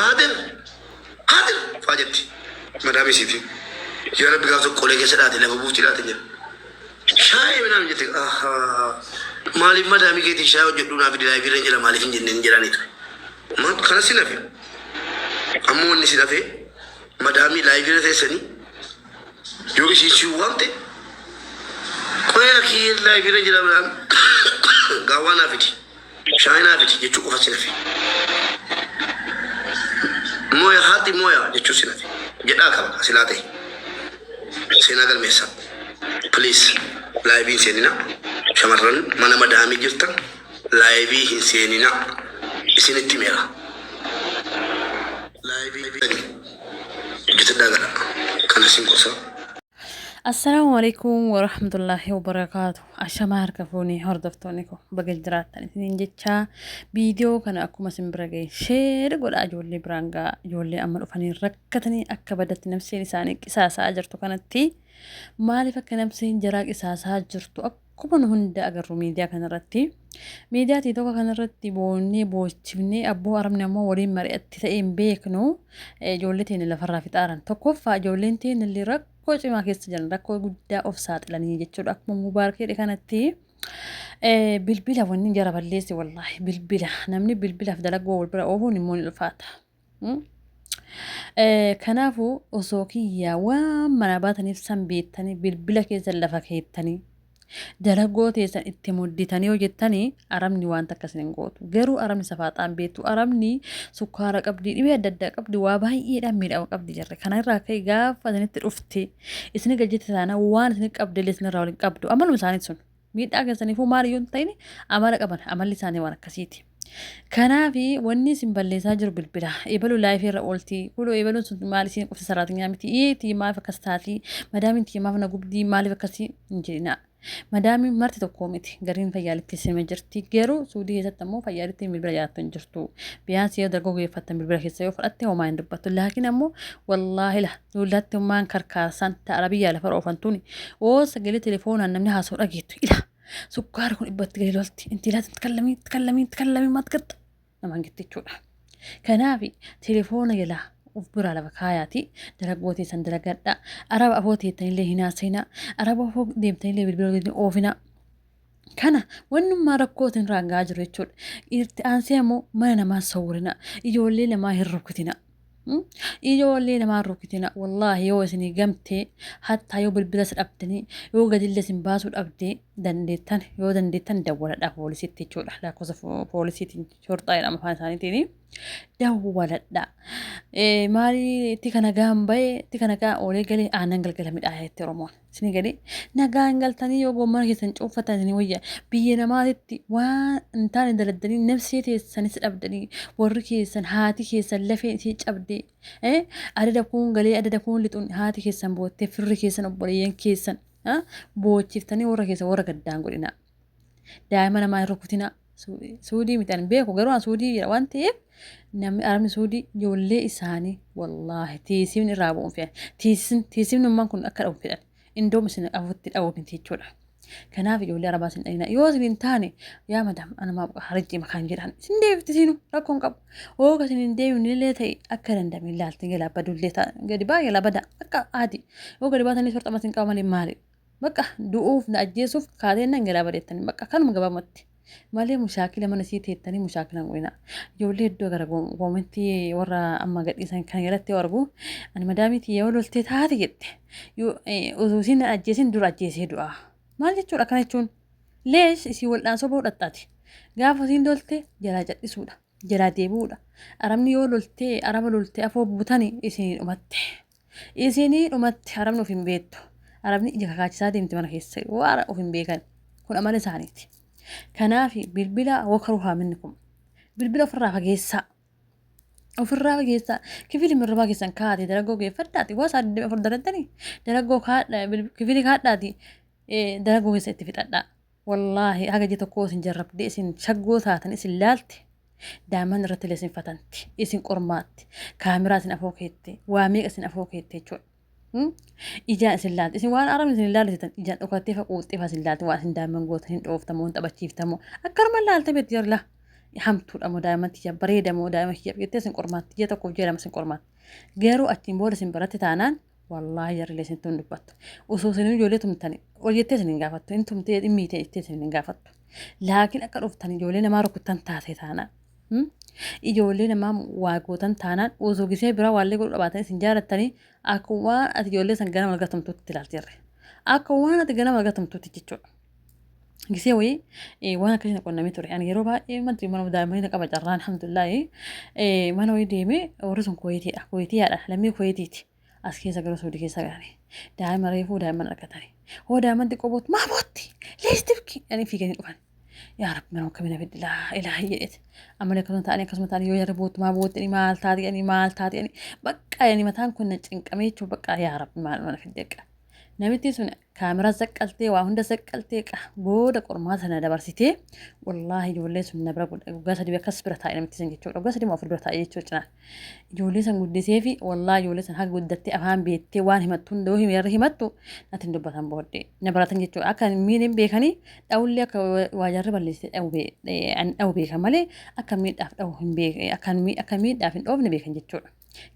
Haadir haadir faa jetti madaamii isiitiin. Yaa Rabbi gaaf tokko qolee keessa dhaate lafa buufti dhaate jedha. Shaayii minaan jette ahaa maaliif madaamii keetiin shaayii hojjedhuu naa fidi live irra hin jira maaliif hin jenneen jedhaanii ture. Maal kana sin hafe ammoo wanni sin hafe madaamii live irra teessanii yoo isiin si waamte qoya kii live irra jira midhaan gaawwaa naa fidi shaayii naa fidi jechuu qofa sin hafe. Mooya haati mooya jechuu sin hafe jedhaa qaba silaa ta'e. Seenaa galmeessaa. Please live hin seenina. Shamarran mana madaamii jirtan live hin seenina. Isinitti himeera. Live hojjetadhaa gala. Kana isin gorsa. Assalaamu alaikum warahmatullaahi wabarakaatu. Ashamaa harka fuunee hordoftoonni koo baga jiraattan isiniin jechaa viidiyoo kana akkuma isin bira ga'e sheer godhaa ijoollee biraan ga'a ijoollee amma dhufanii rakkatanii akka badatti nafseen isaanii qisaasaa jirtu kanatti maaliif akka nafseen jaraa qisaasaa jirtu akkuma nu hunda agarru miidiyaa kanarratti miidiyaa tiitoka kanarratti boonnee boochifnee abboo arabni ammoo waliin mari'atti ta'ee hin beeknu ijoollee teenya lafarraa fixaaran tokkoffaa ijoolleen teenya illee rakkoo cimaa keessa jiran rakkoo guddaa of saaxilanii jechuudha akkuma mubaarak jedhe kanatti bilbila wanni jara balleesse wallaahi bilbila namni bilbilaaf dalaguu wal bira oofuun immoo ni ulfaata. Kanaafuu osoo kiyyaa waan manaa baataniif san beektanii bilbila keessan lafa keettanii dalagoo teessan itti mudditanii hojjettanii arabni waan takka isin hin gootu. Garuu arabni safaaxaan beektu arabni sukkaara qabdi dhibee adda addaa qabdi waa baay'eedhaan miidhama qabdi jarre. Kana irraa ka'e gaafa isinitti dhufte isin gajjette taana waan isin qabde illee isinirraa waliin qabdu amaluma isaanii sun. Miidhaa keessaniifuu maal iyyuu hin ta'in amala qaban amalli isaanii waan akkasiiti. Kanaaf wanni isin balleessaa jiru bilbila. Ebalu live irra oolti. Kuloo ebaluun sun maal isin qofti saraatinyaa miti. Iiti maaf akkas taati. Madaamiin tiyya maaf na gubdii maaliif akkasii hin jedhina. Madaamiin marti tokkoo miti. Gariin fayyaalitti sima jirti. Garuu suudii keessatti ammoo fayyaalitti bilbila jaalattu hin jirtu. Biyaansi yoo dargoo geeffattan bilbila keessa yoo fudhatte homaa hin dubbattu. Laakiin ammoo wallaahi la Duullattummaan karkaarsan ta arabiyyaa lafa oofan tuni oo sagalee telefoonaan namni haasa'u dhageettu ila sukkaara kun dhibbatti gadi lolti inti laatin takallamii takallamii takallamii maat gatta namaan jetti jechuudha. Kanaaf telefoona jalaa of biraa lafa kaayaati dalagoo teessan dalagadha araba afoo teettanillee hin haasa'ina araba afoo deemtanillee bilbila waliin oofina. Kana wannummaa rakkoo isin irraan gahaa jiru jechuudha. Itti aansee ammoo mana namaa sawwirina. Ijoollee namaa hin rukutina. Ijoollee namaa hin rukutina. Wallaahi yoo isinii gamtee hattaa yoo bilbilas dhabdanii yoo gadillee isin baasuu dhabdee dandeettan yoo dandeettan dawwaladhaa poolisiitti jechuudha. Lakkoofsa poolisiitiin shorxaa jedhama afaan isaaniitiin. Dawwaladhaa. Maali itti kana gahan bahee itti kana gahan oolee galee aannan galgala midhaaya jetti Oromoon. Isin galee nagaan galtanii yoo gommana keessan cuunfatan isin wayya biyya namaatitti waan hin taane daladdanii nafsee teessanis dhabdanii warri keessan haati keessan lafeen isii cabdee adada kuun galee adada kuun lixuun haati keessan boottee firri keessan obboleeyyan keessan boochiftanii warra keessan warra gaddaan godhina. Daa'ima namaa hin rukutinaa. Suudii miti ani beeku garuu an suudii jira waan ta'eef namni arabni suudii ijoollee isaanii wallaahi tiisifni irraa bu'uun fedhan. Tiisifni tiisifnummaan kun akka dha'u fedhan. Indoom isin afutti dha'uu miti jechuudha. Kanaaf ijoollee arabaa isin dha'ina. Yoo isin hin taane yaa madam anumaa harijii makaan jedhaan isin deebifti isiinu rakkoo hin qabu. Hoo ka isin hin deebifne illee ta'e akka danda'ame ilaalti galaa badullee ta'a gadi baay'ee galaa bada akka aadi. Yoo gadi baatanii sorxama isin qaba malee maali? Bakka du'uuf na ajjeesuuf kaateen nan galaa badeettanii bakka kanuma gabaabumatti. Malee mushaakila mana isii teettanii mushaakila hin godhina. Ijoollee iddoo gara koomentii warra amma gadhiisan kan jalatti yoo argu ani madaamii tiyya yoo loltee taate jette yoo utuu isiin na ajjeesin dura ajjeesee du'a. Maal jechuudha akkana jechuun? Leesh isii waldhaansoo bahuu dhaxxaati. Gaafa isiin lolte jalaa cadhisuudha. Jalaa deebi'uudha. Arabni yoo loltee araba loltee afoo butani isinii dhumatte. Isinii dhumatti arabni of hin beektu. Arabni ija kakaachisaa deemti mana keessa. Waara of hin beekan. Kun amala isaaniiti. Kanaaf bilbila wokaruu haa minni kun. Bilbila ofirraa fageessaa. Ofirraa fageessaa. Kifili mirrabaa keessan kaa'ate dalaggoo geeffadhaati. Waa isaa 24 daladdanii dalaggoo kaadha kifili kaadhaati dalaggoo keessa itti fixadhaa. Wallaahi haga ija tokkoo isin jarrabdee isin shaggoo taatan isin laalte daa'imman irratti illee isin fatanti isin qormaatti kaameraa isin afoo keette waa meeqa isin afoo keette jechuudha. Ijaan isin laalte isin waan arabni isin laalte ijaan dhokattee fa quuxxee fa isin laalte waan isin daa'imman gootan hin dhooftamoo hin taphachiiftamoo akkanuma laalte beekti jarla. Hamtuudha moo daa'ima tiyya bareeda moo daa'ima kiyya jettee isin qormaatti. Ji'a tokkoof ji'a 2 isin qormaatti. Garuu achiin booda isin baratti taanaan wallaahi jarrilee isin tun dubbattu. Osoo isin ijoollee tumtani ol jettee isin hin gaafattu. Hin tumtee hin miite jettee isin hin gaafattu. Laakiin akka dhuftani ijoollee namaa rukuttan taate taanaan. Ijoollee namaa waa gootan taanaan osoo gisee biraa waallee godhuu dhabaatan isin jaalattanii akka waan ati ijoollee san ganama argatamtuutti ilaalti jarri. Akka waan ati ganama argatamtuutti jechuudha. Gisee wayii waan akkasii na qunnamee ture. Ani yeroo baay'ee manti mana daa'immanii na qaba carraan alhamdulillaahi. Mana wayii deemee warri sun Kuweetiidha. Kuweetiyaadha. Lammii Kuweetiiti. As keessa garuu Saudi keessa galanii. Daa'ima reefuu daa'imman argatanii. Hoo daa'imman xiqqoo bootti maa bootti? Lees tibki jedhanii fiiganii dhufan. Yaa Rabbi mana akkamii na fiddi laa ilaahi jedheeti. Ammallee akkasuma ta'anii akkasuma ta'anii yoo jarri boottu maa bootti maal taati jedhanii maal taati jedhanii bakka yani mataan kun na cinqamee jechuun bakka yaa Rabbi maal mana fidde akka. Namitti sun kaameraa saqqaltee waa hunda saqqaltee booda qormaata sana dabarsitee wallaahi ijoollee sun na bira waggaa 3 akkas bira taa'e namitti sun jechuudha. Waggaa 3 moo 4 bira taa'e jechuudha cinaa. Ijoollee san guddisee fi wallaahi ijoollee san haga guddattee afaan beettee waan himattu hunda yoo himi himattu natti hin dubbatan booddee na baratan jechuudha. Akka miin hin beekanii dha'ullee akka waa jarri balleessite dha'u beekan malee akka miidhaaf dha'u hin beekan akka miidhaaf hin dhoofne beekan jechuudha.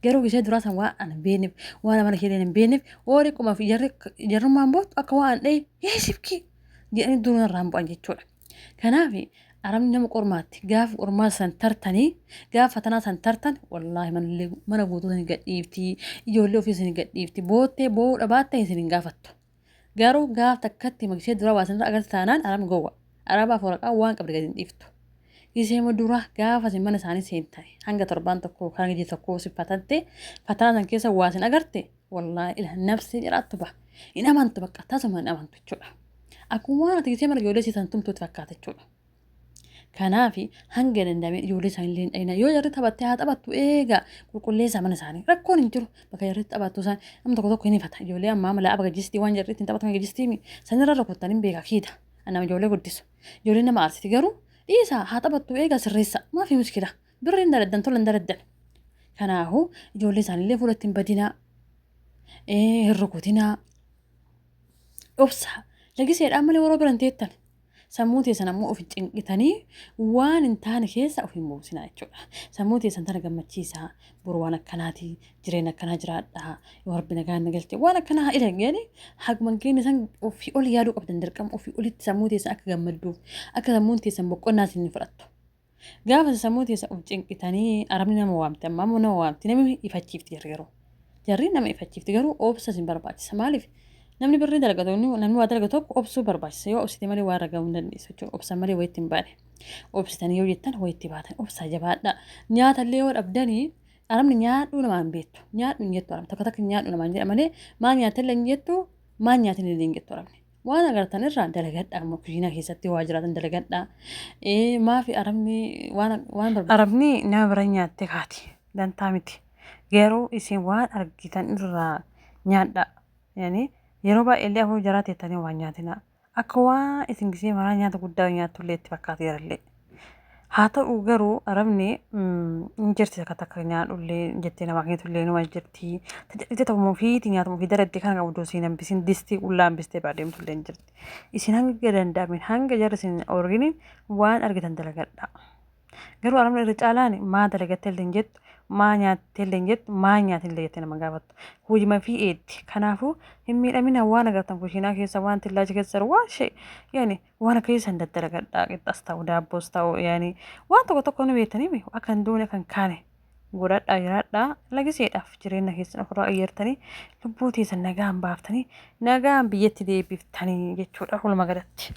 Garuu ishee duraa san waan an hin beekneef waan amala ishee hin beekneef horii qumaaf jarri jarrummaan boottu akka waan an dha'e yeesifki jedhanii duruu irraan bu'an jechuudha. Kanaaf arabni nama qormaatti gaafa qormaa san tartanii gaafa fatanaa san tartan wallaahi manallee mana guutuu isin gadhiifti ijoollee ofii isin gadhiifti boottee boo'uu dhabaatte isin hin gaafattu. Garuu gaaf takkatti magsee dura waa isinirra agarti taanaan arabni gowwa. Arabaaf waraqaa waan qabde gadi hin dhiiftu. Gisee dura gaafa isin mana isaanii seentani hanga torbaan tokko kan ji'a tokko si fatante fatanaa san keessa waa isin agarte wallaahi ila nafsee jiraattu ba. Hin amantu bakka tasuma hin amantu jechuudha. Akkuma waan ati gisee mana ijoollee siisan tumtuutti fakkaata jechuudha. Kanaaf hanga danda'ame ijoollee isaanii illee hin dhayina. Yoo jarri taphatte haa taphattu eegaa qulqulleessaa mana isaanii. Rakkoon hin jiru bakka jarri taphattu isaan nama tokko tokko hin ifata. Ijoollee ammaa mala aba gajjistii waan jarri ittiin taphatan gajjistii sanirra rukuttan hin beeka kiida. Nama ijoollee guddisu. Ijoollee nama aarsiti garuu dhiisaa haa taphattu eegaa sirreessa. Maafi muskila. Birri hin daladdan tola hin daladdan. Kanaafuu ijoollee isaaniillee fuulatti hin badinaa. Hin rukutinaa. Obsaa. Lagiseedhaan malee warra biran teettan. Sammuu teessan ammoo of cinqitanii waan hin taane keessa of hin buusinaa jechuudha. Sammuu teessan tana gammachiisaa. Boru waan akkanaati jireenya akkanaa jiraadha. Yoo rabbi nagaan na galche waan akkanaa ila jedhanii haguma keenya san ofii ol yaaduu qabdan dirqama ofii olitti sammuu teessan akka gammadduuf akka sammuun teessan boqonnaa isin fudhattu. Gaafa sammuu teessan of cinqitanii arabni nama waamti amma ammoo nama waamti namni ifachiifti jarri garuu. Jarri nama ifachiifti garuu obsa isin barbaachisa maaliif namni birrii dalagatu namni waa dalagatu tokko obsuu barbaachisa yoo obsite malee waa irra gahuu hin dandeessu jechuudha obsa malee wayitti hin baane. Obsitanii yoo jettan wayitti baatan obsaa jabaadha. Nyaata illee yoo dhabdanii arabni nyaadhuu namaan beektu nyaadhu hin jettu arabni takka takka nyaadhu namaan jedha malee maal nyaatte illee hin jettu maal nyaatin illee hin jettu arabni. Waan agartan irraa dalagadhaa immoo kushiinaa keessatti waa jiraatan dalagadhaa. Maafi arabni waan waan barbaadu. Arabni nama bira nyaattee kaati dantaa miti. Garuu isin waan argitan irraa nyaadhaa. Yani yeroo baay'ee illee afur jaraa teettanii waan nyaatinaa. Akka waan isin gisee maraa nyaata guddaa nyaattullee itti fakkaata jarallee. Haa ta'u garuu arabni hin jirti takka takka nyaadhullee jettee namaa kennitullee numa jirti. Tajaajiltee tokko ofiitii nyaatuma ofii daradde kana qabdu siin hambisin distii qullaa hambistee baa deemtullee hin jirti. Isin hanga danda'amin hanga jarri isin orginiin waan argitan dalagadhaa. Garuu arabni irra caalaan maa dalagattee illee hin jettu, maa nyaattee illee hin jettu, maa nyaatin illee jettee nama gaafattu. Hojima fi eetti. Kanaafuu hin miidhamina waan agartan kushiinaa keessa waan tillaacha keessa jiru waan shee yaani waan akkasii san daddalagadhaa qixxas ta'u daabboos ta'u yaani waan tokko tokko ni beektanii akka hin duune kan kaane godhadhaa jiraadhaa lagiseedhaaf jireenya keessan ofirraa qayyartanii lubbuu teessan nagaan baaftanii nagaan biyyatti deebiftanii jechuudha walumaa galatti.